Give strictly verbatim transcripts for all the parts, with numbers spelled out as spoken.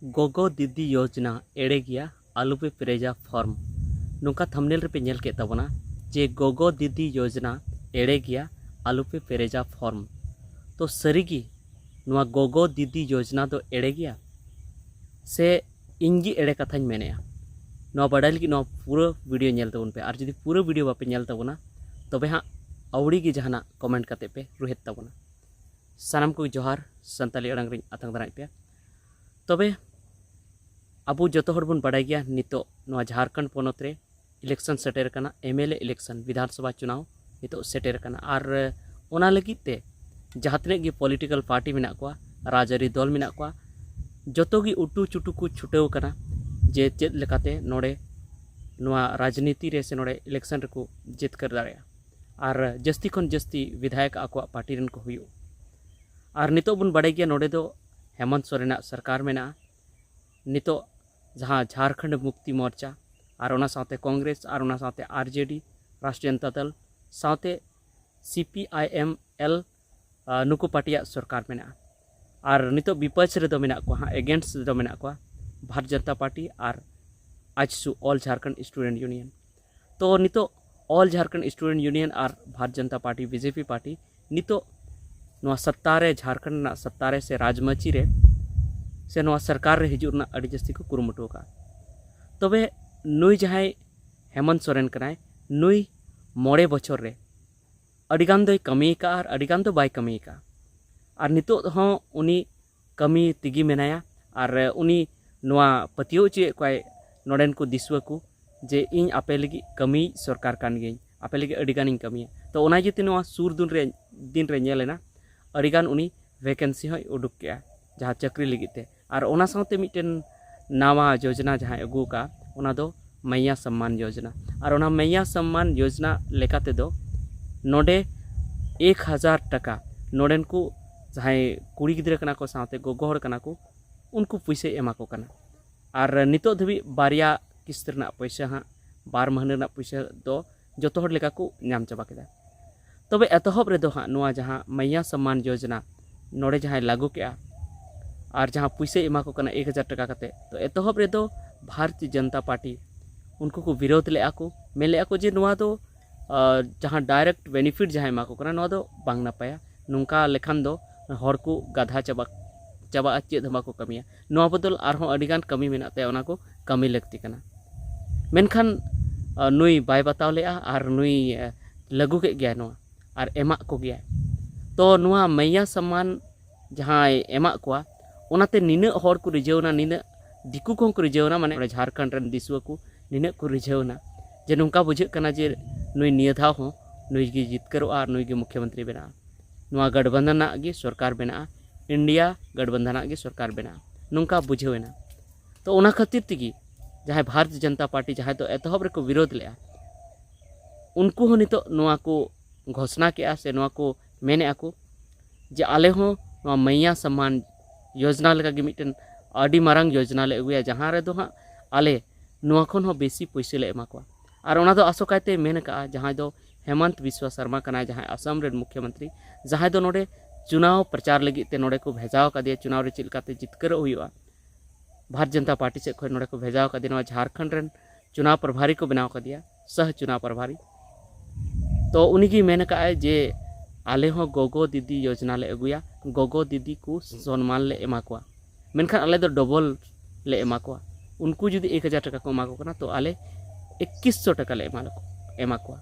ᱜᱚᱜᱚ ᱫᱤᱫᱤ ᱭᱳᱡᱽᱱᱟ ᱮᱲᱮ ᱜᱮᱭᱟ, ᱟᱞᱚᱯᱮ ᱯᱮᱨᱮᱡᱟ ᱯᱷᱚᱨᱢ᱾ ᱱᱚᱝᱠᱟ ᱛᱷᱟᱢᱵᱱᱮᱞ ᱨᱮᱯᱮ ᱧᱮᱞ ᱠᱮᱫ ᱛᱟᱵᱚᱱᱟ ᱡᱮ ᱜᱚᱜᱚ ᱫᱤᱫᱤ ᱭᱳᱡᱽᱱᱟ ᱮᱲᱮ ᱜᱮᱭᱟ, ᱟᱞᱚᱯᱮ ᱯᱮᱨᱮᱡᱟ ᱯᱷᱚᱨᱢ᱾ ᱛᱚ ᱥᱟᱹᱨᱤᱜᱮ ᱱᱚᱣᱟ ᱜᱚᱜᱚ ᱫᱤᱫᱤ ᱭᱳᱡᱽᱱᱟ ᱫᱚ ᱮᱲᱮ ᱜᱮᱭᱟ ᱥᱮ ᱤᱧ ᱜᱮ ᱮᱲᱮ ᱠᱟᱛᱷᱟᱧ ᱢᱮᱱᱮᱜᱼᱟ? ᱱᱚᱣᱟ ᱵᱟᱰᱟᱭ ᱞᱟᱹᱜᱤᱫ ᱱᱚᱣᱟ ᱯᱩᱨᱟᱹ ᱵᱷᱤᱰᱤᱭᱳ ᱧᱮᱞ ᱛᱟᱵᱚᱱ ᱯᱮ᱾ ᱟᱨ ᱡᱩᱫᱤ ᱯᱩᱨᱟᱹ ᱵᱷᱤᱰᱤᱭᱳ ᱵᱟᱯᱮ ᱧᱮᱞ ᱛᱟᱵᱚᱱᱟ, ᱛᱚᱵᱮ ᱦᱟᱸᱜ ᱟᱹᱣᱲᱤ ᱜᱮ ᱡᱟᱦᱟᱱᱟᱜ ᱠᱚᱢᱮᱱᱴ ᱠᱟᱛᱮ ᱯᱮ ᱨᱩᱦᱮᱫ ᱛᱟᱵᱚᱱᱟ᱾ ᱥᱟᱱᱟᱢ ᱠᱚᱜᱮ ᱡᱚᱦᱟᱨ, ᱥᱟᱱᱛᱟᱞᱤ ᱟᱲᱟᱝ ᱨᱤᱧ ᱟᱛᱟᱝ ᱫᱟᱨᱟᱢᱮᱫ ᱯᱮᱭᱟ᱾ ᱛᱚᱵᱮ ᱟᱵᱚ ᱡᱚᱛᱚ ᱦᱚᱲ ᱵᱚᱱ ᱵᱟᱰᱟᱭ ᱜᱮᱭᱟ, ᱱᱤᱛᱚᱜ ᱱᱚᱣᱟ ᱡᱷᱟᱲᱠᱷᱚᱸᱰ ᱯᱚᱱᱚᱛ ᱨᱮ ᱤᱞᱮᱠᱥᱚᱱ ᱥᱮᱴᱮᱨ ᱟᱠᱟᱱᱟ, ᱮᱢ ᱮᱞ ᱮ ᱤᱞᱮᱠᱥᱚᱱ, ᱵᱤᱫᱷᱟᱱ ᱥᱚᱵᱷᱟ ᱪᱩᱱᱟᱣ ᱱᱤᱛᱚᱜ ᱥᱮᱴᱮᱨ ᱟᱠᱟᱱᱟ᱾ ᱟᱨ ᱚᱱᱟ ᱞᱟᱹᱜᱤᱫ ᱛᱮ ᱡᱟᱦᱟᱸ ᱛᱤᱱᱟᱹᱜ ᱜᱮ ᱯᱚᱞᱤᱴᱤᱠᱟᱞ ᱯᱟᱨᱴᱤ ᱢᱮᱱᱟᱜ ᱠᱚᱣᱟ, ᱨᱟᱡᱽᱟᱹᱨᱤ ᱫᱚᱞ ᱢᱮᱱᱟᱜ ᱠᱚᱣᱟ, ᱡᱚᱛᱚ ᱜᱮ ᱩᱴᱩ ᱪᱩᱴᱩ ᱠᱚ ᱪᱷᱩᱴᱟᱹᱣ ᱟᱠᱟᱱᱟ ᱡᱮ ᱪᱮᱫ ᱞᱮᱠᱟᱛᱮ ᱱᱚᱰᱮ ᱱᱚᱣᱟ ᱨᱟᱡᱽᱱᱤᱛᱤ ᱨᱮ ᱥᱮ ᱱᱚᱰᱮ ᱤᱞᱮᱠᱥᱚᱱ ᱨᱮᱠᱚ ᱡᱤᱛᱠᱟᱹᱨ ᱫᱟᱲᱮᱭᱟᱜᱼᱟ ᱟᱨ ᱡᱟᱹᱥᱛᱤ ᱠᱷᱚᱱ ᱡᱟᱹᱥᱛᱤ ᱵᱤᱫᱷᱟᱭᱚᱠ ᱟᱠᱚᱣᱟᱜ ᱯᱟᱨᱴᱤ ᱨᱮᱱ ᱠᱚ ᱦᱩᱭᱩᱜ᱾ ᱟᱨ ᱱᱤᱛᱚᱜ ᱵᱚᱱ ᱵᱟᱰᱟᱭ ᱜᱮᱭᱟ, ᱱᱚᱰᱮ ᱫᱚ ᱦᱮᱢᱚᱱᱛ ᱥᱚᱨᱮᱱᱟᱜ ᱥᱚᱨᱠᱟᱨ ᱢᱮᱱᱟᱜᱼᱟ᱾ ᱱᱤᱛᱚᱜ ᱡᱟᱦᱟᱸ ᱡᱷᱟᱲᱠᱷᱚᱸᱰ ᱢᱩᱠᱛᱤ ᱢᱳᱨᱪᱟ ᱟᱨ ᱚᱱᱟ ᱥᱟᱶᱛᱮ ᱠᱚᱝᱜᱨᱮᱥ ᱟᱨ ᱚᱱᱟ ᱥᱟᱶᱛᱮ ᱟᱨ ᱡᱮ ᱰᱤ, ᱨᱟᱥᱴᱨᱤᱭᱚ ᱡᱚᱱᱚᱛᱟ ᱫᱚᱞ, ᱥᱟᱶᱛᱮ C P I M L, ᱟ, ᱱᱩᱠᱩ ᱯᱟᱨᱴᱤᱭᱟᱜ ᱥᱚᱨᱠᱟᱨ ᱢᱮᱱᱟᱜᱼᱟ᱾ ᱟᱨ ᱱᱤᱛᱚᱜ ᱵᱤᱯᱚᱠᱷ ᱨᱮᱫᱚ ᱢᱮᱱᱟᱜ ᱠᱚᱣᱟ, ᱦᱟᱸᱜ ᱮᱜᱮᱱᱥᱴ ᱨᱮᱫᱚ ᱢᱮᱱᱟᱜ ᱠᱚᱣᱟ ᱵᱷᱟᱨᱚᱛ ᱡᱚᱱᱚᱛᱟ ᱯᱟᱨᱴᱤ ᱟᱨ AJSU, all Jharkhand student union. ᱛᱚ ᱱᱤᱛᱚᱜ ᱚᱞ ᱡᱷᱟᱲᱠᱷᱚᱸᱰ ᱥᱴᱩᱰᱮᱱᱴ ᱤᱭᱩᱱᱤᱭᱚᱱ ᱟᱨ Bharat Janata party, B J P party, ᱱᱤᱛᱚᱜ ᱱᱚᱣᱟ ᱥᱚᱛᱛᱟ ᱨᱮ, ᱡᱷᱟᱲᱠᱷᱚᱸᱰ ᱨᱮᱱᱟᱜ ᱥᱚᱛᱛᱟ ᱨᱮ ᱥᱮ ᱨᱟᱡᱽᱢᱟᱹᱪᱤ ᱨᱮ ᱥᱮ ᱱᱚᱣᱟ ᱥᱚᱨᱠᱟᱨ ᱨᱮ ᱦᱤᱡᱩᱜ ᱨᱮᱱᱟᱜ ᱟᱹᱰᱤ ᱡᱟᱹᱥᱛᱤ ᱠᱚ ᱠᱩᱨᱩᱢᱩᱴᱩ ᱟᱠᱟᱫᱼᱟ᱾ ᱛᱚᱵᱮ ᱱᱩᱭ ᱡᱟᱦᱟᱸᱭ ᱦᱮᱢᱚᱱᱛ ᱥᱚᱨᱮᱱ ᱠᱟᱱᱟᱭ, ᱱᱩᱭ ᱢᱚᱬᱮ ᱵᱚᱪᱷᱚᱨ ᱨᱮ ᱟᱹᱰᱤᱜᱟᱱ ᱫᱚᱭ ᱠᱟᱹᱢᱤ ᱟᱠᱟᱫᱼᱟ ᱟᱨ ᱟᱹᱰᱤᱜᱟᱱ ᱫᱚ ᱵᱟᱭ ᱠᱟᱹᱢᱤ ᱟᱠᱟᱫᱼᱟ᱾ ᱟᱨ ᱱᱤᱛᱚᱜ ᱦᱚᱸ ᱩᱱᱤ ᱠᱟᱹᱢᱤ ᱛᱮᱜᱮ ᱢᱮᱱᱟᱭᱟ᱾ ᱟᱨ ᱩᱱᱤ ᱱᱚᱣᱟ ᱯᱟᱹᱛᱭᱟᱹᱣ ᱦᱚᱪᱚᱭᱮᱫ ᱠᱚᱣᱟᱭ ᱱᱚᱰᱮᱱ ᱠᱚ ᱫᱤᱥᱩᱣᱟᱹ ᱠᱚ ᱡᱮ ᱤᱧ ᱟᱯᱮ ᱞᱟᱹᱜᱤᱫ ᱠᱟᱹᱢᱤᱭᱤᱡ ᱥᱚᱨᱠᱟᱨ ᱠᱟᱱ ᱜᱤᱭᱟᱹᱧ, ᱟᱯᱮ ᱞᱟᱹᱜᱤᱫ ᱟᱹᱰᱤ ᱜᱟᱱᱤᱧ ᱠᱟᱹᱢᱤᱭᱟ᱾ ᱛᱚ ᱚᱱᱟ ᱤᱭᱟᱹᱛᱮ ᱱᱚᱣᱟ ᱥᱩᱨ ᱫᱤᱱ ᱨᱮ, ᱫᱤᱱ ᱨᱮ ᱧᱮᱞ ᱮᱱᱟ, ᱟᱹᱰᱤ ᱜᱟᱱ ᱩᱱᱤ ᱵᱷᱮᱠᱮᱱᱥᱤ ᱦᱚᱸᱭ ᱩᱰᱩᱠ ᱠᱮᱜᱼᱟ ᱡᱟᱦᱟᱸ ᱪᱟᱹᱠᱨᱤ ᱞᱟᱹᱜᱤᱫ ᱛᱮ᱾ ᱟᱨ ᱚᱱᱟ ᱥᱟᱶᱛᱮ ᱢᱤᱫᱴᱮᱱ ᱱᱟᱣᱟ ᱡᱳᱡᱽᱱᱟ ᱡᱟᱦᱟᱸᱭ ᱟᱹᱜᱩ ᱟᱠᱟᱫᱼᱟ, ᱚᱱᱟ ᱫᱚ ᱢᱟᱭᱭᱟ ᱥᱚᱢᱢᱟᱱ ᱭᱳᱡᱽᱱᱟ᱾ ᱟᱨ ᱚᱱᱟ ᱢᱟᱭᱭᱟ ᱥᱚᱢᱢᱟᱱ ᱭᱳᱡᱽᱱᱟ ᱞᱮᱠᱟ ᱛᱮᱫᱚ ᱱᱚᱰᱮ ᱮᱠ ᱦᱟᱡᱟᱨ ᱴᱟᱠᱟ ᱱᱚᱰᱮᱱ ᱠᱚ ᱡᱟᱦᱟᱸᱭ ᱠᱩᱲᱤ ᱜᱤᱫᱽᱨᱟᱹ ᱠᱟᱱᱟ ᱠᱚ ᱥᱟᱶᱛᱮ ᱜᱚᱜᱚ ᱦᱚᱲ ᱠᱟᱱᱟ ᱠᱚ, ᱩᱱᱠᱩ ᱯᱩᱭᱥᱟᱹᱭ ᱮᱢᱟ ᱠᱚ ᱠᱟᱱᱟ᱾ ᱟᱨ ᱱᱤᱛᱚᱜ ᱫᱷᱟᱹᱵᱤᱡ ᱵᱟᱨᱭᱟ ᱠᱤᱥᱛ ᱨᱮᱱᱟᱜ ᱯᱩᱭᱥᱟᱹ ᱦᱟᱸᱜ, ᱵᱟᱨ ᱢᱟᱹᱦᱱᱟᱹ ᱨᱮᱱᱟᱜ ᱯᱩᱭᱥᱟᱹ ᱫᱚ ᱡᱚᱛᱚ ᱦᱚᱲ ᱞᱮᱠᱟ ᱠᱚ ᱧᱟᱢ ᱪᱟᱵᱟ ᱠᱮᱫᱟ᱾ ᱛᱚᱵᱮ ᱮᱛᱚᱦᱚᱵ ᱨᱮᱫᱚ ᱦᱟᱸᱜ ᱱᱚᱣᱟ ᱡᱟᱦᱟᱸ ᱢᱟᱭᱭᱟ ᱥᱚᱢᱢᱟᱱ ᱭᱳᱡᱽᱱᱟ ᱱᱚᱰᱮ ᱡᱟᱦᱟᱸᱭ ᱞᱟᱹᱜᱩ ᱠᱮᱜᱼᱟ, ᱟᱨ ᱡᱟᱦᱟᱸ ᱯᱩᱭᱥᱟᱹᱭ ᱮᱢᱟ ᱠᱚ ᱠᱟᱱᱟ ᱮᱠ ᱦᱟᱡᱟᱨ ᱴᱟᱠᱟ ᱠᱟᱛᱮ, ᱛᱚ ᱮᱛᱚᱦᱚᱵ ᱨᱮᱫᱚ ᱵᱷᱟᱨᱚᱛᱤᱭᱚ ᱡᱚᱱᱚᱛᱟ ᱯᱟᱨᱴᱤ ᱩᱱᱠᱩ ᱠᱚ ᱵᱤᱨᱳᱫᱷ ᱞᱮᱫᱼᱟ ᱠᱚ, ᱢᱮᱱ ᱞᱮᱫᱼᱟ ᱠᱚ ᱡᱮ ᱱᱚᱣᱟ ᱫᱚ ᱟᱨ ᱡᱟᱦᱟᱸ direct benefit ᱡᱟᱦᱟᱸᱭ ᱮᱢᱟ ᱠᱚ ᱠᱟᱱᱟ, ᱱᱚᱣᱟ ᱫᱚ ᱵᱟᱝ ᱱᱟᱯᱟᱭᱟ᱾ ᱱᱚᱝᱠᱟ ᱞᱮᱠᱷᱟᱱ ᱫᱚ ᱦᱚᱲ ᱠᱚ ᱜᱟᱫᱷᱟ ᱪᱟᱵᱟ ᱪᱟᱵᱟᱜᱼᱟ, ᱪᱮᱫ ᱦᱚᱸ ᱵᱟᱠᱚ ᱠᱟᱹᱢᱤᱭᱟ᱾ ᱱᱚᱣᱟ ᱵᱚᱫᱚᱞ ᱟᱨᱦᱚᱸ ᱟᱹᱰᱤᱜᱟᱱ ᱠᱟᱹᱢᱤ ᱢᱮᱱᱟᱜ ᱛᱟᱭᱟ, ᱚᱱᱟ ᱠᱚ ᱠᱟᱹᱢᱤ ᱞᱟᱹᱠᱛᱤ ᱠᱟᱱᱟ᱾ ᱢᱮᱱᱠᱷᱟᱱ ᱟᱨ ᱱᱩᱭ ᱵᱟᱭ ᱵᱟᱛᱟᱣ ᱞᱮᱫᱼᱟ ᱟᱨ ᱱᱩᱭ ᱟᱨ ᱞᱟᱹᱜᱩ ᱠᱮᱫ ᱜᱮᱭᱟᱭ ᱱᱚᱣᱟ ᱟᱨ ᱮᱢᱟᱜ ᱠᱚᱜᱮᱭᱟᱭ᱾ ᱛᱚ ᱱᱚᱣᱟ ᱢᱟᱭᱭᱟ ᱥᱚᱢᱢᱟᱱ ᱡᱟᱦᱟᱸᱭ ᱮᱢᱟᱜ ᱠᱚᱣᱟ, ᱚᱱᱟᱛᱮ ᱱᱤᱱᱟᱹᱜ ᱦᱚᱲ ᱠᱚ ᱨᱤᱡᱷᱟᱹᱣ ᱮᱱᱟ, ᱱᱤᱱᱟᱹᱜ ᱫᱤᱠᱩ ᱠᱚᱦᱚᱸ ᱠᱚ ᱨᱤᱡᱷᱟᱹᱣ ᱮᱱᱟ, ᱢᱟᱱᱮ ᱚᱸᱰᱮ ᱡᱷᱟᱲᱠᱷᱚᱸᱰ ᱨᱮᱱ ᱫᱤᱥᱩᱣᱟᱹ ᱠᱚ ᱱᱤᱱᱟᱹᱜ ᱠᱚ ᱨᱤᱡᱷᱟᱹᱣ ᱮᱱᱟ ᱡᱮ ᱱᱚᱝᱠᱟ ᱵᱩᱡᱷᱟᱹᱜ ᱠᱟᱱᱟ ᱡᱮ ᱱᱩᱭ ᱱᱤᱭᱟᱹ ᱫᱷᱟᱣ ᱦᱚᱸ ᱱᱩᱭ ᱜᱮ ᱡᱤᱛᱠᱟᱹᱨᱚᱜᱼᱟ ᱟᱨ ᱱᱩᱭ ᱜᱮ ᱢᱩᱠᱷᱭᱚᱢᱚᱱᱛᱨᱤ ᱵᱮᱱᱟᱜᱼᱟ, ᱱᱚᱣᱟ ᱜᱟᱴᱵᱟᱱᱫᱷᱟᱱ ᱨᱮᱱᱟᱜ ᱜᱮ ᱥᱚᱨᱠᱟᱨ ᱵᱮᱱᱟᱜᱼᱟ, ᱤᱱᱰᱤᱭᱟ ᱜᱟᱴᱵᱟᱱᱫᱷᱟᱱ ᱨᱮᱱᱟᱜ ᱜᱮ ᱥᱚᱨᱠᱟᱨ ᱵᱮᱱᱟᱜᱼᱟ, ᱱᱚᱝᱠᱟ ᱵᱩᱡᱷᱟᱹᱣ ᱮᱱᱟ᱾ ᱛᱚ ᱚᱱᱟ ᱠᱷᱟᱹᱛᱤᱨ ᱛᱮᱜᱮ ᱡᱟᱦᱟᱸᱭ ᱵᱷᱟᱨᱚᱛᱤᱭᱚ ᱡᱚᱱᱚᱛᱟ ᱯᱟᱨᱴᱤ ᱡᱟᱦᱟᱸᱭ ᱫᱚ ᱮᱛᱚᱦᱚᱵ ᱨᱮᱠᱚ ᱵᱤᱨᱳᱫᱷ ᱞᱮᱫᱼᱟ, ᱩᱱᱠᱩ ᱦᱚᱸ ᱱᱤᱛᱚᱜ ᱱᱚᱣᱟ ᱠᱚ ᱜᱷᱳᱥᱱᱟ ᱠᱮᱜᱼᱟ ᱥᱮ ᱱᱚᱣᱟ ᱠᱚ ᱢᱮᱱᱮᱜᱼᱟ ᱠᱚ ᱡᱮ ᱟᱞᱮ ᱦᱚᱸ ᱱᱚᱣᱟ ᱢᱟᱭᱭᱟ ᱥᱚᱢᱢᱟᱱ ᱭᱳᱡᱽᱱᱟ ᱞᱮᱠᱟᱜᱮ ᱢᱤᱫᱴᱮᱱ ᱟᱹᱰᱤ ᱢᱟᱨᱟᱝ ᱭᱳᱡᱽᱱᱟ ᱞᱮ ᱟᱹᱜᱩᱭᱟ, ᱡᱟᱦᱟᱸ ᱨᱮᱫᱚ ᱦᱟᱸᱜ ᱟᱞᱮ ᱱᱚᱣᱟ ᱠᱷᱚᱱ ᱦᱚᱸ ᱵᱮᱥᱤ ᱯᱩᱭᱥᱟᱹ ᱞᱮ ᱮᱢᱟ ᱠᱚᱣᱟ᱾ ᱟᱨ ᱚᱱᱟ ᱫᱚ ᱟᱥᱚᱠᱟᱭᱛᱮ ᱢᱮᱱ ᱟᱠᱟᱜᱼᱟ ᱡᱟᱦᱟᱸᱭ ᱫᱚ ᱦᱮᱢᱚᱱᱛ ᱵᱤᱥᱣᱟ ᱥᱚᱨᱢᱟ ᱠᱟᱱᱟᱭ, ᱡᱟᱦᱟᱸᱭ ᱟᱥᱟᱢ ᱨᱮᱱ ᱢᱩᱠᱷᱭᱚᱢᱚᱱᱛᱨᱤ, ᱡᱟᱦᱟᱸᱭ ᱫᱚ ᱱᱚᱰᱮ ᱪᱩᱱᱟᱣ ᱯᱨᱚᱪᱟᱨ ᱞᱟᱹᱜᱤᱫ ᱛᱮ ᱱᱚᱰᱮ ᱠᱚ ᱵᱷᱮᱡᱟᱣ ᱟᱠᱟᱫᱮᱭᱟ, ᱪᱩᱱᱟᱣ ᱨᱮ ᱪᱮᱫ ᱞᱮᱠᱟᱛᱮ ᱡᱤᱛᱠᱟᱹᱨᱚᱜ ᱦᱩᱭᱩᱜᱼᱟ᱾ ᱵᱷᱟᱨᱚᱛ ᱡᱚᱱᱚᱛᱟ ᱯᱟᱨᱴᱤ ᱥᱮᱫ ᱠᱷᱚᱱ ᱱᱚᱰᱮ ᱠᱚ ᱵᱷᱮᱡᱟᱣ ᱟᱠᱟᱫᱮᱭᱟ, ᱱᱚᱣᱟ ᱡᱷᱟᱲᱠᱷᱚᱸᱰ ᱨᱮᱱ ᱪᱩᱱᱟᱣ ᱯᱨᱚᱵᱷᱟᱨᱤ ᱠᱚ ᱵᱮᱱᱟᱣ ᱟᱠᱟᱫᱮᱭᱟ, ᱥᱚᱦ ᱪᱩᱱᱟᱣ ᱯᱨᱚᱵᱷᱟᱨᱤ᱾ ᱛᱚ ᱩᱱᱤᱜᱮ ᱢᱮᱱ ᱟᱠᱟᱫᱼᱟᱭ ᱡᱮ ᱟᱞᱮ ᱦᱚᱸ ᱜᱚᱜᱚ ᱫᱤᱫᱤ ᱭᱳᱡᱽᱱᱟ ᱞᱮ ᱟᱹᱜᱩᱭᱟ, ᱜᱚᱜᱚ ᱫᱤᱫᱤ ᱠᱚ ᱥᱚᱱᱢᱟᱱ ᱞᱮ ᱮᱢᱟ ᱠᱚᱣᱟ, ᱢᱮᱱᱠᱷᱟᱱ ᱟᱞᱮ ᱫᱚ ᱰᱚᱵᱚᱞ ᱞᱮ ᱮᱢᱟ ᱠᱚᱣᱟ᱾ ᱩᱱᱠᱩ ᱡᱩᱫᱤ ᱮᱠ ᱦᱟᱡᱟᱨ ᱴᱟᱠᱟ ᱠᱚ ᱮᱢᱟ ᱠᱚ ᱠᱟᱱᱟ, ᱛᱚ ᱟᱞᱮ ᱮᱠᱤᱥᱥᱚ ᱴᱟᱠᱟ ᱞᱮ ᱮᱢᱟ ᱞᱮᱠᱚ ᱮᱢᱟ ᱠᱚᱣᱟ᱾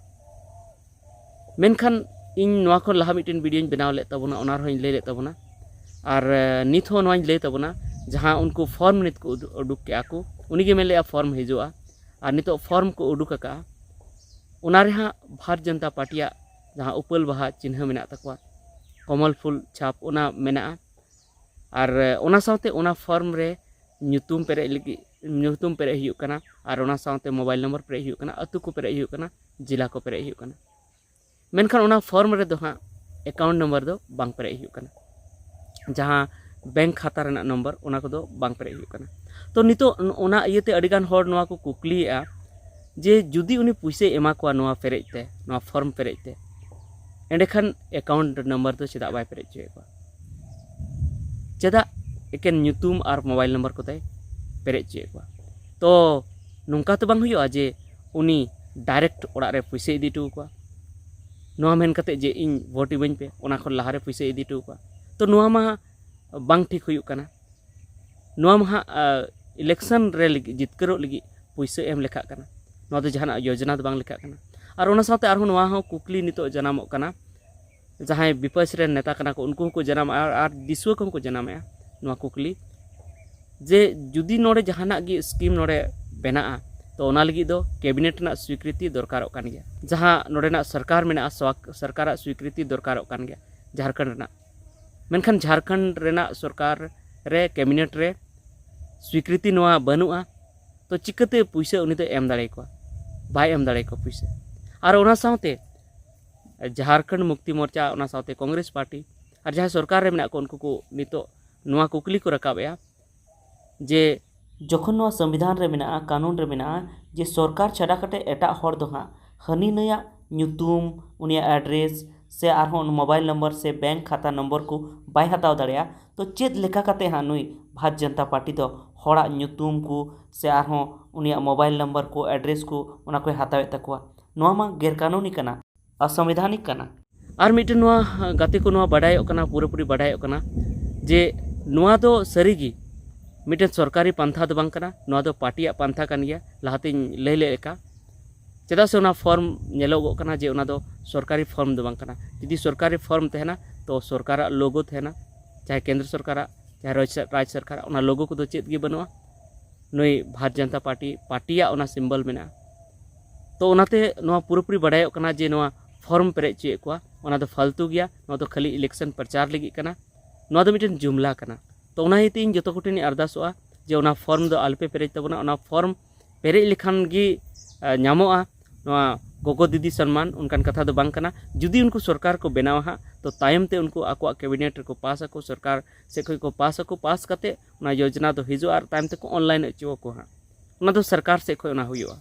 ᱢᱮᱱᱠᱷᱟᱱ ᱤᱧ ᱱᱚᱣᱟ ᱠᱷᱚᱱ ᱞᱟᱦᱟ ᱢᱤᱫᱴᱮᱱ ᱵᱷᱤᱰᱤᱭᱳᱧ ᱵᱮᱱᱟᱣ ᱞᱮᱫ ᱛᱟᱵᱚᱱᱟ, ᱚᱱᱟ ᱨᱮᱦᱚᱸᱧ ᱞᱟᱹᱭ ᱞᱮᱫ ᱛᱟᱵᱚᱱᱟ᱾ ᱟᱨ ᱮ, ᱱᱤᱛ ᱦᱚᱸ ᱱᱚᱣᱟᱧ ᱞᱟᱹᱭ ᱛᱟᱵᱚᱱᱟ, ᱡᱟᱦᱟᱸ ᱩᱱᱠᱩ ᱯᱷᱚᱨᱢ ᱱᱤᱛ ᱠᱚ ᱩᱫᱩ- ᱩᱰᱩᱠ ᱠᱮᱜᱼᱟ ᱠᱚ, ᱩᱱᱤᱜᱮ ᱢᱮᱱ ᱞᱮᱜᱼᱟ ᱯᱷᱚᱨᱢ ᱦᱤᱡᱩᱜᱼᱟ᱾ ᱟᱨ ᱱᱤᱛᱚᱜ ᱯᱷᱚᱨᱢ ᱠᱚ ᱩᱰᱩᱠ ᱟᱠᱟᱜᱼᱟ, ᱚᱱᱟ ᱨᱮᱦᱟᱸᱜ ᱵᱷᱟᱨᱚᱛ ᱡᱚᱱᱚᱛᱟ ᱯᱟᱨᱴᱤᱭᱟᱜ ᱡᱟᱦᱟᱸ ᱩᱯᱟᱹᱞ ᱵᱟᱦᱟ ᱪᱤᱱᱦᱟᱹ ᱢᱮᱱᱟᱜ ᱛᱟᱠᱚᱣᱟ, ᱠᱚᱢᱚᱞ ᱯᱷᱩᱞ ᱪᱷᱟᱯ, ᱚᱱᱟ ᱢᱮᱱᱟᱜᱼᱟ᱾ ᱟᱨ ᱮ, ᱚᱱᱟ ᱥᱟᱶᱛᱮ ᱚᱱᱟ ᱯᱷᱚᱨᱢ ᱨᱮ ᱧᱩᱛᱩᱢ ᱯᱮᱨᱮᱡ ᱞᱟᱹᱜᱤᱫ, ᱧᱩᱛᱩᱢ ᱯᱮᱨᱮᱡ ᱦᱩᱭᱩᱜ ᱠᱟᱱᱟ, ᱟᱨ ᱚᱱᱟ ᱥᱟᱶᱛᱮ ᱢᱳᱵᱟᱭᱤᱞ ᱱᱚᱢᱵᱚᱨ ᱯᱮᱨᱮᱡ ᱦᱩᱭᱩᱜ ᱠᱟᱱᱟ, ᱟᱹᱛᱩ ᱠᱚ ᱯᱮᱨᱮᱡ ᱦᱩᱭᱩᱜ ᱠᱟᱱᱟ, ᱡᱮᱞᱟ ᱠᱚ ᱯᱮᱨᱮᱡ ᱦᱩᱭᱩᱜ ᱠᱟᱱᱟ᱾ ᱢᱮᱱᱠᱷᱟᱱ ᱚᱱᱟ ᱯᱷᱚᱨᱢ ᱨᱮᱫᱚ ᱦᱟᱸᱜ ᱮᱠᱟᱣᱩᱱᱴ ᱱᱚᱢᱵᱚᱨ ᱫᱚ ᱵᱟᱝ ᱯᱮᱨᱮᱡ ᱦᱩᱭᱩᱜ ᱠᱟᱱᱟ, ᱡᱟᱦᱟᱸ ᱵᱮᱝᱠ ᱠᱷᱟᱛᱟ ᱨᱮᱱᱟᱜ ᱱᱚᱢᱵᱚᱨ, ᱚᱱᱟ ᱠᱚᱫᱚ ᱵᱟᱝ ᱯᱮᱨᱮᱡ ᱦᱩᱭᱩᱜ ᱠᱟᱱᱟ᱾ ᱛᱚ ᱱᱤᱛᱚᱜ ᱚᱱᱟ ᱤᱭᱟᱹᱛᱮ ᱟᱹᱰᱤᱜᱟᱱ ᱦᱚᱲ ᱱᱚᱣᱟ ᱠᱚ ᱠᱩᱠᱞᱤᱭᱮᱫᱼᱟ ᱡᱮ ᱡᱩᱫᱤ ᱩᱱᱤ ᱯᱩᱭᱥᱟᱹᱭ ᱮᱢᱟ ᱠᱚᱣᱟ ᱱᱚᱣᱟ ᱯᱮᱨᱮᱡ ᱛᱮ, ᱱᱚᱣᱟ ᱯᱷᱚᱨᱢ ᱯᱮᱨᱮᱡ ᱛᱮ, ᱮᱸᱰᱮᱠᱷᱟᱱ ᱮᱠᱟᱣᱩᱱᱴ ᱱᱚᱢᱵᱚᱨ ᱫᱚ ᱪᱮᱫᱟᱜ ᱵᱟᱭ ᱯᱮᱨᱮᱡ ᱦᱚᱪᱚᱭᱮᱫ ᱠᱚᱣᱟ? ᱪᱮᱫᱟᱜ ᱮᱠᱮᱱ ᱧᱩᱛᱩᱢ ᱟᱨ ᱢᱳᱵᱟᱭᱤᱞ ᱱᱟᱢᱵᱟᱨ ᱠᱚᱛᱮᱭ ᱯᱮᱨᱮᱡ ᱦᱚᱪᱚᱭᱮᱫ ᱠᱚᱣᱟ᱾ ᱛᱚ ᱱᱚᱝᱠᱟ ᱛᱚ ᱵᱟᱝ ᱦᱩᱭᱩᱜᱼᱟ ᱡᱮ ᱩᱱᱤ ᱰᱟᱭᱨᱮᱠᱴ ᱚᱲᱟᱜ ᱨᱮ ᱯᱩᱭᱥᱟᱹ ᱤᱫᱤ ᱦᱚᱴᱚ ᱟᱠᱚᱣᱟ, ᱱᱚᱣᱟ ᱢᱮᱱ ᱠᱟᱛᱮ ᱡᱮ ᱤᱧ ᱵᱷᱳᱴ ᱤᱢᱟᱹᱧ ᱯᱮ, ᱚᱱᱟ ᱠᱷᱚᱱ ᱞᱟᱦᱟᱨᱮ ᱯᱩᱭᱥᱟᱹ ᱤᱫᱤ ᱦᱚᱴᱚ ᱟᱠᱚᱣᱟ᱾ ᱛᱚ ᱱᱚᱣᱟ ᱢᱟ ᱵᱟᱝ ᱴᱷᱤᱠ ᱦᱩᱭᱩᱜ ᱠᱟᱱᱟ᱾ ᱱᱚᱣᱟ ᱢᱟ ᱦᱟᱸᱜ ᱤᱞᱮᱠᱥᱚᱱ ᱨᱮ ᱞᱟᱹᱜᱤᱫ, ᱡᱤᱛᱠᱟᱹᱨᱚᱜ ᱞᱟᱹᱜᱤᱫ ᱯᱩᱭᱥᱟᱹ ᱮᱢ ᱞᱮᱠᱷᱟᱜ ᱠᱟᱱᱟ᱾ ᱱᱚᱣᱟ ᱫᱚ ᱡᱟᱦᱟᱱᱟᱜ ᱭᱳᱡᱚᱱᱟ ᱫᱚ ᱵᱟᱝ ᱞᱮᱠᱷᱟᱜ ᱠᱟᱱᱟ᱾ ᱟᱨ ᱚᱱᱟ ᱥᱟᱶᱛᱮ ᱟᱨᱦᱚᱸ ᱱᱚᱣᱟ ᱦᱚᱸ ᱠᱩᱠᱞᱤ ᱱᱤᱛᱚᱜ ᱡᱟᱱᱟᱢᱚᱜ ᱠᱟᱱᱟ, ᱡᱟᱦᱟᱸᱭ ᱵᱤᱯᱚᱠᱥ ᱨᱮᱱ ᱱᱮᱛᱟ ᱠᱟᱱᱟ ᱠᱚ, ᱩᱱᱠᱩ ᱦᱚᱸᱠᱚ ᱡᱟᱱᱟᱢᱮᱜᱼᱟ, ᱟᱨ, ᱟᱨ ᱫᱤᱥᱩᱣᱟᱹ ᱠᱚᱦᱚᱸ ᱠᱚ ᱡᱟᱱᱟᱢᱮᱜᱼᱟ ᱱᱚᱣᱟ ᱠᱩᱠᱞᱤ, ᱡᱮ ᱡᱩᱫᱤ ᱱᱚᱰᱮ ᱡᱟᱦᱟᱱᱟᱜ ᱜᱮ ᱥᱠᱤᱢ ᱱᱚᱰᱮ ᱵᱮᱱᱟᱜᱼᱟ, ᱛᱚ ᱚᱱᱟ ᱞᱟᱹᱜᱤᱫ ᱫᱚ ᱠᱮᱵᱤᱱᱮᱴ ᱨᱮᱱᱟᱜ ᱥᱤᱠᱨᱤᱛᱤ ᱫᱚᱨᱠᱟᱨᱚᱜ ᱠᱟᱱ ᱜᱮᱭᱟ᱾ ᱡᱟᱦᱟᱸ ᱱᱚᱰᱮᱱᱟᱜ ᱥᱚᱨᱠᱟᱨ ᱢᱮᱱᱟᱜᱼᱟ, ᱥᱚᱣᱟᱠ-, ᱥᱚᱨᱠᱟᱨᱟᱜ ᱥᱤᱠᱨᱤᱛᱤ ᱫᱚᱨᱠᱟᱨᱚᱜ ᱠᱟᱱ ᱜᱮᱭᱟ ᱡᱷᱟᱲᱠᱷᱚᱸᱰ ᱨᱮᱱᱟᱜ᱾ ᱢᱮᱱᱠᱷᱟᱱ ᱡᱷᱟᱲᱠᱷᱚᱸᱰ ᱨᱮᱱᱟᱜ ᱥᱚᱨᱠᱟᱨ ᱨᱮ, ᱠᱮᱵᱤᱱᱮᱴ ᱨᱮ ᱥᱤᱠᱨᱤᱛᱤ ᱱᱚᱣᱟ ᱵᱟᱹᱱᱩᱜᱼᱟ, ᱛᱚ ᱪᱤᱠᱟᱹᱛᱮ ᱯᱩᱭᱥᱟᱹ ᱩᱱᱤ ᱫᱚ ᱮᱢ ᱫᱟᱲᱮᱭᱟᱠᱚᱣᱟ? ᱵᱟᱭ ᱮᱢ ᱫᱟᱲᱮᱭᱟᱠᱚᱣᱟ ᱯᱩᱭᱥᱟᱹ᱾ ᱟᱨ ᱚᱱᱟ ᱥᱟᱶᱛᱮ ᱡᱷᱟᱲᱠᱷᱚᱸᱰ ᱢᱩᱠᱛᱤ ᱢᱳᱨᱪᱟ, ᱚᱱᱟ ᱥᱟᱶᱛᱮ ᱠᱚᱝᱜᱨᱮᱥ ᱯᱟᱨᱴᱤ ᱟᱨ ᱡᱟᱦᱟᱸᱭ ᱥᱚᱨᱠᱟᱨ ᱨᱮ ᱢᱮᱱᱟᱜ ᱠᱚ, ᱩᱱᱠᱩ ᱠᱚ ᱱᱤᱛᱚᱜ ᱱᱚᱣᱟ ᱠᱩᱠᱞᱤ ᱠᱚ ᱨᱟᱠᱟᱵᱮᱜᱼᱟ ᱡᱮ ᱡᱚᱠᱷᱚᱱ ᱱᱚᱣᱟ ᱥᱚᱝᱵᱤᱫᱷᱟᱱ ᱨᱮ ᱢᱮᱱᱟᱜᱼᱟ, ᱠᱟᱹᱱᱩᱱ ᱨᱮ ᱢᱮᱱᱟᱜᱼᱟ ᱡᱮ ᱥᱚᱨᱠᱟᱨ ᱪᱷᱟᱰᱟ ᱠᱟᱛᱮ ᱮᱴᱟᱜ ᱦᱚᱲ ᱫᱚ ᱦᱟᱸᱜ ᱦᱟᱹᱱᱤ ᱱᱟᱹᱭᱟᱜ ᱧᱩᱛᱩᱢ, ᱩᱱᱤᱭᱟᱜ ᱮᱰᱨᱮᱥ ᱥᱮ ᱟᱨᱦᱚᱸ ᱢᱳᱵᱟᱭᱤᱞ ᱱᱚᱢᱵᱚᱨ ᱥᱮ ᱵᱮᱝᱠ ᱠᱷᱟᱛᱟ ᱱᱚᱢᱵᱚᱨ ᱠᱚ ᱵᱟᱭ ᱦᱟᱛᱟᱣ ᱫᱟᱲᱮᱭᱟᱜᱼᱟ, ᱛᱚ ᱪᱮᱫ ᱞᱮᱠᱟ ᱠᱟᱛᱮ ᱦᱟᱸᱜ ᱱᱩᱭ ᱵᱷᱟᱨᱚᱛ ᱡᱚᱱᱚᱛᱟ ᱯᱟᱨᱴᱤ ᱫᱚ ᱦᱚᱲᱟᱜ ᱧᱩᱛᱩᱢ ᱠᱚ ᱥᱮ ᱟᱨᱦᱚᱸ ᱩᱱᱤᱭᱟᱜ ᱢᱳᱵᱟᱭᱤᱞ ᱱᱚᱢᱵᱚᱨ ᱠᱚ, ᱮᱰᱨᱮᱥ ᱠᱚ, ᱚᱱᱟ ᱠᱚᱭ ᱦᱟᱛᱟᱣᱮᱫ ᱛᱟᱠᱚᱣᱟ? ᱱᱚᱣᱟ ᱢᱟ ᱜᱮᱨ ᱠᱟᱹᱱᱩᱱᱤ ᱠᱟᱱᱟ, ᱚᱥᱚᱝᱵᱤᱫᱷᱟᱱᱤᱠ ᱠᱟᱱᱟ᱾ ᱟᱨ ᱢᱤᱫᱴᱮᱱ ᱱᱚᱣᱟ ᱜᱟᱛᱮ ᱠᱚ ᱱᱚᱣᱟ ᱵᱟᱰᱟᱭᱚᱜ ᱠᱟᱱᱟ, ᱯᱩᱨᱟᱹᱯᱩᱨᱤ ᱵᱟᱰᱟᱭᱚᱜ ᱠᱟᱱᱟ ᱡᱮ ᱱᱚᱣᱟ ᱫᱚ ᱥᱟᱹᱨᱤᱜᱮ ᱢᱤᱫᱴᱮᱱ ᱥᱚᱨᱠᱟᱨᱤ ᱯᱟᱱᱛᱷᱟ ᱫᱚ ᱵᱟᱝ ᱠᱟᱱᱟ, ᱱᱚᱣᱟ ᱫᱚ ᱯᱟᱨᱴᱤᱭᱟᱜ ᱯᱟᱱᱛᱷᱟ ᱠᱟᱱ ᱜᱮᱭᱟ, ᱞᱟᱦᱟᱛᱮᱧ ᱞᱟᱹᱭ ᱞᱮᱫ ᱞᱮᱠᱟ᱾ ᱪᱮᱫᱟᱜ ᱥᱮ ᱚᱱᱟ ᱯᱷᱚᱨᱢ ᱧᱮᱞᱚᱜᱚᱜ ᱠᱟᱱᱟ ᱡᱮ ᱚᱱᱟ ᱫᱚ ᱥᱚᱨᱠᱟᱨᱤ ᱯᱷᱚᱨᱢ ᱫᱚ ᱵᱟᱝ ᱠᱟᱱᱟ᱾ ᱡᱩᱫᱤ ᱥᱚᱨᱠᱟᱨᱤ ᱯᱷᱚᱨᱢ ᱛᱟᱦᱮᱱᱟ, ᱛᱚ ᱥᱚᱨᱠᱟᱨᱟᱜ ᱞᱳᱜᱳ ᱛᱟᱦᱮᱱᱟ, ᱪᱟᱦᱮ ᱠᱮᱱᱫᱨᱚ ᱥᱚᱨᱠᱟᱨᱟᱜ, ᱪᱟᱦᱮ ᱨᱟᱡᱽ, ᱨᱟᱡᱽ ᱥᱚᱨᱠᱟᱨᱟᱜ, ᱚᱱᱟ ᱞᱳᱜᱳ ᱠᱚᱫᱚ ᱪᱮᱫ ᱜᱮ ᱵᱟᱹᱱᱩᱜᱼᱟ᱾ ᱱᱩᱭ ᱵᱷᱟᱨᱚᱛ ᱡᱚᱱᱚᱛᱟ ᱯᱟᱨᱴᱤ, ᱯᱟᱨᱴᱤᱭᱟᱜ ᱚᱱᱟ ᱥᱤᱢᱵᱚᱞ ᱢᱮᱱᱟᱜᱼᱟ᱾ ᱛᱚ ᱚᱱᱟᱛᱮ ᱱᱚᱣᱟ ᱯᱩᱨᱟᱹᱯᱩᱨᱤ ᱵᱟᱰᱟᱭᱚᱜ ᱠᱟᱱᱟ ᱡᱮ ᱱᱚᱣᱟ ᱯᱷᱚᱨᱢ ᱯᱮᱨᱮᱡ ᱦᱚᱪᱚᱭᱮᱫ ᱠᱚᱣᱟ, ᱚᱱᱟ ᱫᱚ ᱯᱷᱟᱞᱛᱩ ᱜᱮᱭᱟ, ᱱᱚᱣᱟ ᱫᱚ ᱠᱷᱟᱹᱞᱤ ᱤᱞᱮᱠᱥᱚᱱ ᱯᱨᱚᱪᱟᱨ ᱞᱟᱹᱜᱤᱫ ᱠᱟᱱᱟ, ᱱᱚᱣᱟ ᱫᱚ ᱢᱤᱫᱴᱮᱱ ᱡᱩᱢᱞᱟ ᱠᱟᱱᱟ᱾ ᱛᱚ ᱚᱱᱟ ᱤᱭᱟᱹᱛᱮ ᱤᱧ ᱡᱚᱛᱚ ᱠᱚᱴᱷᱮᱱᱤᱧ ᱟᱨᱫᱟᱥᱚᱜᱼᱟ ᱡᱮ ᱚᱱᱟ ᱯᱷᱚᱨᱢ ᱫᱚ ᱟᱞᱚᱯᱮ ᱯᱮᱨᱮᱡ ᱛᱟᱵᱚᱱᱟ, ᱚᱱᱟ ᱯᱷᱚᱨᱢ ᱯᱮᱨᱮᱡ ᱞᱮᱠᱷᱟᱱ ᱜᱮ ᱟᱸ, ᱧᱟᱢᱚᱜᱼᱟ ᱱᱚᱣᱟ ᱜᱚᱜᱚ ᱫᱤᱫᱤ ᱥᱚᱱᱢᱟᱱ, ᱚᱱᱠᱟᱱ ᱠᱟᱛᱷᱟ ᱫᱚ ᱵᱟᱝ ᱠᱟᱱᱟ᱾ ᱡᱩᱫᱤ ᱩᱱᱠᱩ ᱥᱚᱨᱠᱟᱨ ᱠᱚ ᱵᱮᱱᱟᱣᱟ ᱦᱟᱸᱜ, ᱛᱚ ᱛᱟᱭᱚᱢ ᱛᱮ ᱩᱱᱠᱩ ᱟᱠᱚᱣᱟᱜ ᱠᱮᱵᱤᱱᱮᱴ ᱨᱮᱠᱚ ᱯᱟᱥ ᱟᱠᱚ, ᱥᱚᱨᱠᱟᱨ ᱥᱮᱫ ᱠᱷᱚᱱ ᱠᱚ ᱯᱟᱥ ᱟᱠᱚ, ᱯᱟᱥ ᱠᱟᱛᱮ ᱚᱱᱟ ᱭᱳᱡᱽᱱᱟ ᱫᱚ ᱦᱤᱡᱩᱜᱼᱟ ᱟᱨ ᱛᱟᱭᱚᱢ ᱛᱮᱠᱚ ᱚᱱᱞᱟᱭᱤᱱ ᱦᱚᱪᱚ ᱟᱠᱚ ᱦᱟᱸᱜ᱾ ᱚᱱᱟ ᱫᱚ ᱥᱚᱨᱠᱟᱨ ᱥᱮᱫ ᱠᱷᱚᱱ ᱚᱱᱟ ᱦᱩᱭᱩᱜᱼᱟ᱾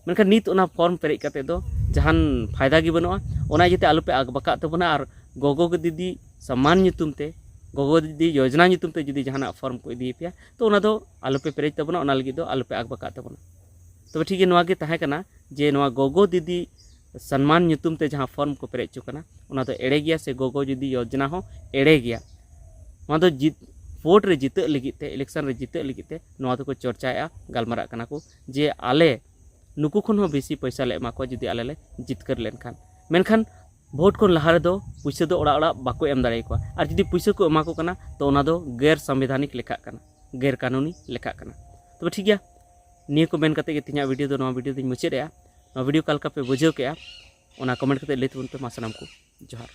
ᱢᱮᱱᱠᱷᱟᱱ ᱱᱤᱛ ᱚᱱᱟ ᱯᱷᱚᱨᱢ ᱯᱮᱨᱮᱡ ᱠᱟᱛᱮ ᱫᱚ ᱡᱟᱦᱟᱱ ᱯᱷᱟᱭᱫᱟ ᱜᱮ ᱵᱟᱹᱱᱩᱜᱼᱟ᱾ ᱚᱱᱟ ᱤᱭᱟᱹᱛᱮ ᱟᱞᱚᱯᱮ ᱟᱠᱵᱟᱠᱟᱜ ᱛᱟᱵᱚᱱᱟ ᱟᱨ ᱜᱚᱜᱚ ᱫᱤᱫᱤ ᱥᱚᱱᱢᱟᱱ ᱧᱩᱛᱩᱢ ᱛᱮ ᱜᱚᱜᱚ ᱫᱤᱫᱤ ᱭᱳᱡᱽᱱᱟ ᱧᱩᱛᱩᱢ ᱛᱮ ᱡᱩᱫᱤ ᱡᱟᱦᱟᱱᱟᱜ ᱯᱷᱚᱨᱢ ᱠᱚ ᱤᱫᱤᱭᱟᱯᱮᱭᱟ, ᱛᱚ ᱚᱱᱟ ᱫᱚ ᱟᱞᱚᱯᱮ ᱯᱮᱨᱮᱡ ᱛᱟᱵᱚᱱᱟ, ᱚᱱᱟ ᱞᱟᱹᱜᱤᱫ ᱫᱚ ᱟᱞᱚᱯᱮ ᱟᱠᱵᱟᱠᱟᱜ ᱛᱟᱵᱚᱱᱟ᱾ ᱛᱚᱵᱮ ᱴᱷᱤᱠ ᱜᱮᱭᱟ, ᱱᱚᱣᱟ ᱜᱮ ᱛᱟᱦᱮᱸ ᱠᱟᱱᱟ ᱡᱮ ᱱᱚᱣᱟ ᱜᱚᱜᱚ ᱫᱤᱫᱤ ᱥᱚᱱᱢᱟᱱ ᱧᱩᱛᱩᱢ ᱛᱮ ᱡᱟᱦᱟᱸ ᱯᱷᱚᱨᱢ ᱠᱚ ᱯᱮᱨᱮᱡ ᱦᱚᱪᱚ ᱠᱟᱱᱟ, ᱚᱱᱟ ᱫᱚ ᱮᱲᱮ ᱜᱮᱭᱟ ᱥᱮ ᱜᱚᱜᱚ ᱫᱤᱫᱤ ᱭᱳᱡᱽᱱᱟ ᱦᱚᱸ ᱮᱲᱮ ᱜᱮᱭᱟ? ᱱᱚᱣᱟ ᱫᱚ ᱡᱤᱛ ᱵᱷᱳᱴ ᱨᱮ ᱡᱤᱛᱟᱹᱜ ᱞᱟᱹᱜᱤᱫ ᱛᱮ, ᱤᱞᱮᱠᱥᱚᱱ ᱨᱮ ᱡᱤᱛᱟᱹᱜ ᱞᱟᱹᱜᱤᱫ ᱛᱮ ᱱᱚᱣᱟ ᱫᱚᱠᱚ ᱪᱚᱨᱪᱟᱭᱮᱫᱼᱟ, ᱜᱟᱞᱢᱟᱨᱟᱜ ᱠᱟᱱᱟ ᱠᱚ ᱡᱮ ᱟᱞᱮ ᱱᱩᱠᱩ ᱠᱷᱚᱱ ᱦᱚᱸ ᱵᱮᱥᱤ ᱯᱚᱭᱥᱟ ᱞᱮ ᱮᱢᱟ ᱠᱚᱣᱟ ᱡᱩᱫᱤ ᱟᱞᱮ ᱞᱮ ᱡᱤᱛᱠᱟᱹᱨ ᱞᱮᱱᱠᱷᱟᱱ᱾ ᱢᱮᱱᱠᱷᱟᱱ ᱵᱷᱳᱴ ᱠᱷᱚᱱ ᱞᱟᱦᱟ ᱨᱮᱫᱚ ᱯᱩᱭᱥᱟᱹ ᱫᱚ ᱚᱲᱟᱜ ᱚᱲᱟᱜ ᱵᱟᱠᱚ ᱮᱢ ᱫᱟᱲᱮᱭᱟᱠᱚᱣᱟ᱾ ᱟᱨ ᱡᱩᱫᱤ ᱯᱩᱭᱥᱟᱹ ᱠᱚ ᱮᱢᱟ ᱠᱚ ᱠᱟᱱᱟ, ᱛᱚ ᱚᱱᱟ ᱫᱚ ᱜᱮᱨ ᱥᱟᱝᱵᱤᱫᱷᱟᱱᱤᱠ ᱞᱮᱠᱷᱟᱜ ᱠᱟᱱᱟ, ᱜᱮᱨ ᱠᱟᱹᱱᱩᱱᱤ ᱞᱮᱠᱷᱟᱜ ᱠᱟᱱᱟ᱾ ᱛᱚᱵᱮ ᱴᱷᱤᱠ ᱜᱮᱭᱟ, ᱱᱤᱭᱟᱹ ᱠᱚ ᱢᱮᱱ ᱠᱟᱛᱮ ᱜᱮ ᱛᱮᱦᱮᱧᱟᱜ ᱵᱷᱤᱰᱤᱭᱳ ᱫᱚ ᱱᱚᱣᱟ ᱵᱷᱤᱰᱤᱭᱳ ᱫᱚᱧ ᱢᱩᱪᱟᱹᱫ ᱮᱜᱼᱟ᱾ ᱱᱚᱣᱟ ᱵᱷᱤᱰᱤᱭᱳ ᱚᱠᱟ ᱞᱮᱠᱟ ᱯᱮ ᱵᱩᱡᱷᱟᱹᱣ ᱠᱮᱜᱼᱟ, ᱚᱱᱟ ᱠᱚᱢᱮᱱᱴ ᱠᱟᱛᱮ ᱞᱟᱹᱭ ᱛᱟᱵᱚᱱ ᱯᱮ᱾ ᱢᱟ ᱥᱟᱱᱟᱢ ᱠᱚ ᱡᱚᱦᱟᱨ᱾